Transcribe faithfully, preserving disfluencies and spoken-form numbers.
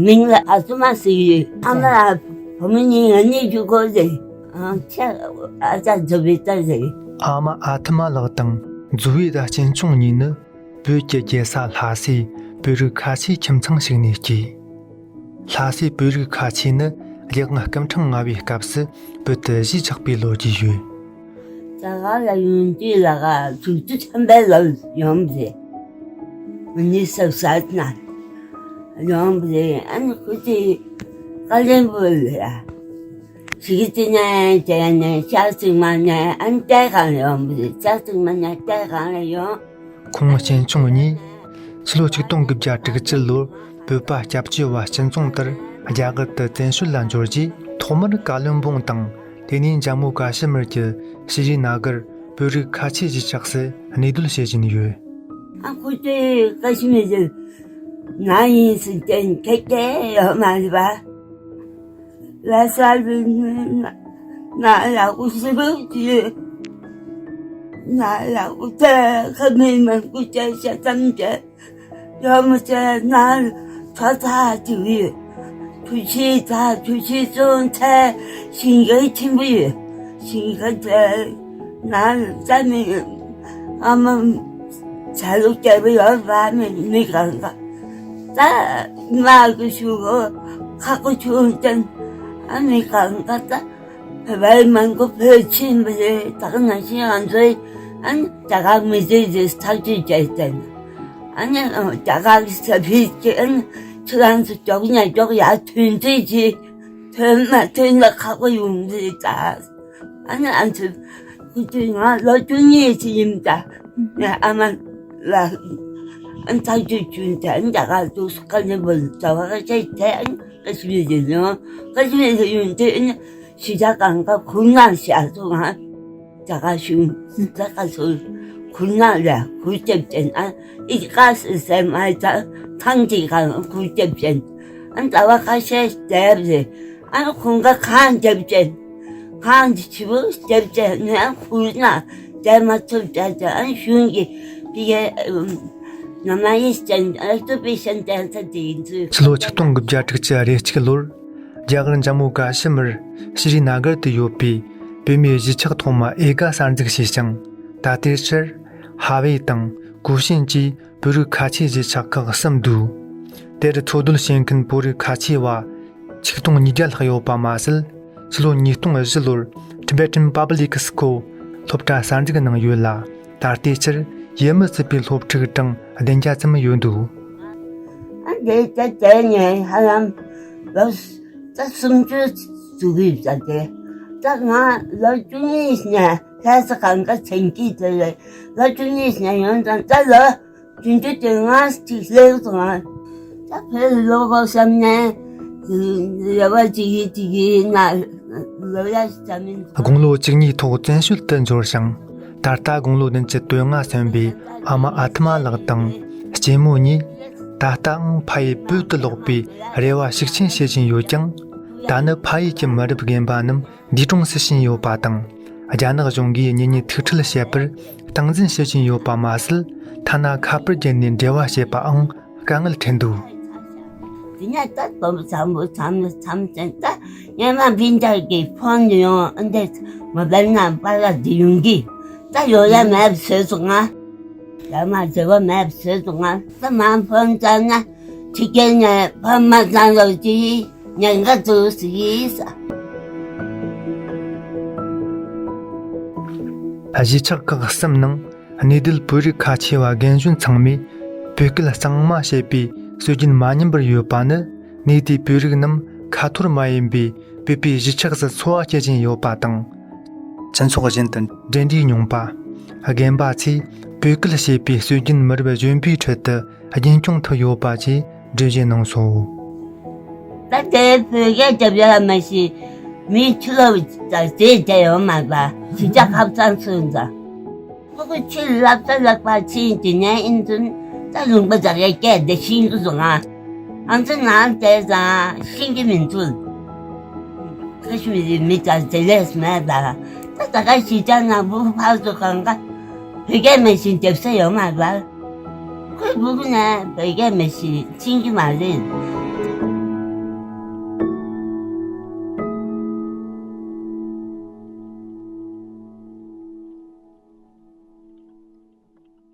མིང་ལ་ཨ་ཐུ་མ་ཟེར་གི་ཡོད། ཨ་མ་ལ་བུ་མོ་གཉིས་ང་གཉིས་ཀྱི་སྐོར་ཟེར། ཨ་ཅག་ཨ་ཅག་ཛུ་བི་ཏ་ཟེར། ཨ་མ་ཨ་ཐུ་མ་ལགས་དང་ཛུ་བི་ཏ་གཅེན་གཅུང་གཉིས་ནི་བོད་ཀྱི་རྒྱལ་ས་ལྷ་སའི་བོད་རིགས་ཁ་ཆེའི་ཁྱིམ་ཚང་ཞིག་ནས་སྐྱེས། ལྷ་སའི་བོད་རིགས་ཁ་ཆེ་ནི་རྒྱལ་དབང་སྐུ་ཕྲེང་ལྔ་པའི་སྐབས་སུ་བོད་དུ་གཞིས་ཆགས་པའི་ལོ་རྒྱུས་ཡོད། རྒྱ་གར་ལ་ཡོང་དུས་ལ་ག་དྲུག་ཅུ་ཐམ་པའི་ལོར་ཡོང་བ་རེད། མི་ནི་སབ་སར་ན་ཡོང་བ་རེད། ཨ་ནི་ཁོ་ཚོས་ཀ་ལོན་སྦུག་ལ་ཞིག་ཅི་ནས་བྱས་ནས་ཤར་ཚིག་མ་ནས་ཨ་ནི་ལྟས་གང་ལ་ཡོང་བ་རེད། ཤར་ཚིག་མ་ནས་ལྟས་གང་ལ་ཡོང་། ཁོང་གཅེན་གཅུང་གཉིས་ཕྱི་ལོ་ཆིག་སྟོང་དགུ་བརྒྱ་དྲུག་ཅུ་ལོར་བོད་པ་སྐྱབས་བཅོལ་བ་སྤྱི་ཚོགས་དེར་རྒྱ་གར་དུ་བཙན་བྱོལ་ལ་འབྱོར་རྗེས། ཐོག་མར་ཀ་ལོན་སྦུག་དང་དེ་ནས་ཇམ་མུ་ཀ་ཤི་མིར་གྱི་ཤི་རི་ན་གར་བོད་རིགས་ཁ་ཆེ་གཞིས་ཆགས་སུ་གནས་སྡོད་བྱེད་བཞིན་ཡོད། ཨ་ཁུ་ཚོས་ཀ་ཤི་མིར་ན་ཡིན་ཟེར་ཏེ་ཁྱེད་ཀྱིས་ཡོད་མ་རེད་པ། ལ་ས་རུ་ན་ལ་ཀུ་སི་རུ་ཅི་ན་ལ་ཀུ་ཚ་ཁ་མི་མ་ཀུ་ཅ་ཤ་ཙམ་ཅ་ཡོད་མ་ཅ་ན་ཚ་ཚ་ཅི་ཡོད། ཆུ་ཆི་ཚ་ཆུ་ཆི་ཙོང་ཚ་ཞིང་གི་ཆེན་པོ་ཡོད། ཞིང་གི་ཚ་ན་ཙ་མི་ཨ་མ་ཚ་ལུ་སྐྱེ་བ་ཡོད་པ་མི་མི་གང་ག་ད་མ་གི་ཤུ་གོ་ཁ་གོ་ཆུང་ཅན་ཨ་མི་གང་ག་ད་བའི་མང་གོ་བོད་ཆེན་པོ་རེད། ད་ག་ནང་བཞིན་ང་ཚོའི་ཨ་ནི་རྒྱ་གར་མི་རིགས་རེད་ཐག་གཅོད་བྱས་ཏེ་ཨ་ནི་རྒྱ་གར་གྱི་ས་ཕིས་ཀྱི་ཨ་ནི་ཁྱེད་རང་ཚོ་མགྱོགས་ནས་མགྱོགས་ཡར་ཐོན་རྩིས་ཀྱི་ཐོན་མ་ཐོན་ལ་ཁག་པོ་ཡོང་རེད་ད། ཨ་ནི་ཨ་ཚོ་ཁུ་ཚོས་ང་ལོ་བཅུ་གཉིས་ཅིག་ཡིན་ད། ངས་ཨ་མ་ལ་ཨ་ནི་ཐག་གཅོད་བྱུང་ད་ཨ་ནི་རྒྱ་གར་དུ་ཁ་ནས་བུ་ཚ་བ་ཁ་ཤས་ད་ཨ་ནི་ཀ་ཤི་མིར་ཡོང་ཀ་ཤི་མིར་ཡོང་དུས་ཨ་ནི། ཞི་ཅག་གང་ག་ཁུར་ནག་ཤ་ཚོ་ང་། ཅག་ག་ཤུ་ཅག་ག་ཚོ་ཁུར་ནག་ལ་ཁུར་རྒྱབ་ཅན་ཨ་ཨི་ཀ་སི་སེ་མ་ཅག་ཐང་ཅིག་གང་ཁུར་རྒྱབ་ཅན་ཨ་ཟླ་བ་ཁ་ཤས་བསྡད་རེད། ཨ་ཁོང་ག་ཁང་རྒྱབ་ཅན་ཁང་ཅི་ཆི་བོ་རྒྱབ་ཅན་ཨ་ཁུར་ནག་བསྡད་མ་ཐུབ་བསྡད་ཅན་ཨ་གཞུང་གི་ཕི་གེ་ནམ་ཡིན་ཅན་ཨ་ཏུ་པི་ཤན་ཅན་ས་དེ་ཡིན་ཚུལ། ཕྱི་ལོ་ཆིག་སྟོང་དགུ་བརྒྱ་དྲུག་ཅུ་རེ་གཅིག་ལོར། རྒྱ་གར་ཇམ་མུ་ཀ་ཤི་མིར་ཤི་རི་ན་གར་དུ་ཡོད་པའི་བོད་མིའི་གཞིས་ཆགས་ཐོག་མ་འོས་འགན་གསར་འཛུགས་བྱས་ཤིང་། ད་ལྟའི་ཆར་ཧྭ་ཝེ་དང་ཀུ་ཤན་བཅས་བོད་རིགས་ཁ་ཆེའི་གཞིས་ཆགས་ཁག་གསུམ་འདུག་དེར་འཚོ་སྡོད་བྱེད་མཁན་བོད་རིགས་ཁ་ཆེ་བ་ཆིག་སྟོང་ཉིས་བརྒྱ་ལྷག་ཡོད་པ་མ་ཟད། ཕྱི་ལོ་ཉིས་སྟོང་བཞི་ལོར་Tibetan Public School སློབ་གྲྭ་གསར་འཛུགས་གནང་ཡོད་ལ། ད་ལྟའི་ཆར་ཡུལ་མི་སྲིད་པའི་སློབ་ཕྲུག་གྲངས་བདུན་བརྒྱ་ཙམ་ཡོད་འདུག་ཨ་འདི་ལྟ་དེ་ནས་ཧ་ལམ་ལོ་ད་སུམ་ཅུ་ཟུག་གི་ཡོད་ས་དེ། ད་ང་ལོ་བཅུ་གཉིས་ནས་ལྷ་ས་གང་ག་མཚན་གྱི་དེ་ལས་ལོ་བཅུ་གཉིས་ནས་ཡོང་ཙང་ད་ལོ་བདུན་ཅུ་དོན་ལྔ་ཅིག་སླེབས་སོང་ང་། ད་བོད་ལོག་དགོས་བསམ་ནས་རེ་བ་ཅིག་ཡིད་ཅིག་ཡིད་ན་ལོ་ཡ་ཞིག་ཙམ་ཡིན། དགུང་ལོ་བཅུ་གཉིས་ཐོག་བཙན་བྱོལ་དུ་འབྱོར་ཞིང་། ད་ལྟ་དགུང་ལོ་བདུན་ཅུ་དོན་ལྔ་སོན་པའི་ཨ་མ་ཨ་ཐུ་མ་ལགས་དང་གཅེན་མོ་གཉིས་ད་ལྟའང་ཕ་ཡུལ་བོད་དུ་ལོག་པའི་རེ་བ་ཤུགས་ཆེན་བྱེད་བཞིན་ཡོད་ཀྱང་། ད་ནི་ཕ་ཡུལ་གྱི་མི་རབས་རྒན་པ་རྣམས་འདས་གྲོངས་སུ་ཕྱིན་ཡོད་པ་དང་། རྒྱ་ནག་གཞུང་གིས་གཉེན་ཉེ་ཐུག་འཕྲད་བྱེད་པར་སྟངས་འཛིན་བྱེད་བཞིན་ཡོད་པ་མ་ཟད། ཐ་ན་ཁ་པར་བརྒྱུད་ནས་འབྲེལ་བ་བྱེད་པའང་དཀའ་ངལ་འཕྲད་འདུག་དེ་ནས་ད་དོམ་ཚང་པོ་ཚང་མ་ཚང་ཚན་ད་ངས་མ་བིན་ཅག་གི་ཕོན་ཡོང་ཨ་འདས་མ་བེར་ན་པ་ལ་འདི་ཡོང་གི་ད་ཡོ་ཡ་མེད་བཟོས་སོང་ང་། ཡ་མ་བཟོས་པ་མེད་བཟོས་སོང་ང་། ད་མ་ཕོན་ཚང་ན་ཕྱི་རྒྱལ་ནས་ཕོན་མ་ཚང་ལོ་ཅི་ཉེན་ཁ་ཚུགས་སི་ཡིས། གཞིས་ཆགས་ཁག་གསུམ་ནང་། གནས་སྡོད་བོད་རིགས་ཁ་ཆེ་བ་རྒན་གཞོན་ཚང་མས་བོད་སྐད་གཙང་མ་བཤད་པའི་སྲོལ་རྒྱུན་མ་ཉམས་པར་ཡོད་པ་ནི། གནས་དེའི་བོད་རིགས་རྣམས་ཁ་ཐོར་མ་ཡིན་པའི་བོད་པའི་གཞིས་ཆགས་སུ་འཚོ་བ་སྐྱེལ་བཞིན་ཡོད་པ་དང་། སྤྱི་ཚོགས་གཞན་དུ་འབྲེལ་འདྲིས་མྱོང་པ། རྒན་པ་ཚོས་བོད་སྐད་བཤད་པའི་སྲོལ་རྒྱུན་མི་རབས་གཞོན་པའི་ཁྲོད་དུ་རྒྱུན་སྐྱོང་ཐུབ་ཡོད་པ་བཅས་འགྲེལ་བརྗོད་གནང་སོང་། ད་ལྟའི་བོད་སྐད་རྒྱབ་ཡ་མ་ཤེས་མི་ཆུ་ལོག་དང་རྫས་བསྡད་ཡོད་མ་རེད་པ། གཞིས་ཆགས་ཁ་ཚང་ཚོ་འདྲ། ཁོ་ཁོ་ཆུ་ལབ་ས་ལབ་པ་ཕྱིན་དེ་ནས་ཨིན་ཚུན་ད་ལུང་པ་འདྲ་གའི་སྐད་དེ་ཤེས་ཀྱི་སོང་ང་། ང་ཚོ་ནང་བསྡད་ཙང་ཤེས་ཀྱི་མི་འདུག་ཁ་ཤི་མི་རིགས་མི་དང་བདེ་ལེགས་མེད་པ། ད་ད་ག་གཞིས་ཆགས་ནང་བུ་ཕར་ཚུར་གང་ག་བོད་སྐད་མ་ཤེས་རྒྱབ་ས་ཡོད་མ་རེད་པ། ཁོས་བུ་གུ་ནས་བོད་སྐད་མ་ཤེས་ཤེས་ཀྱི་མ་རེད།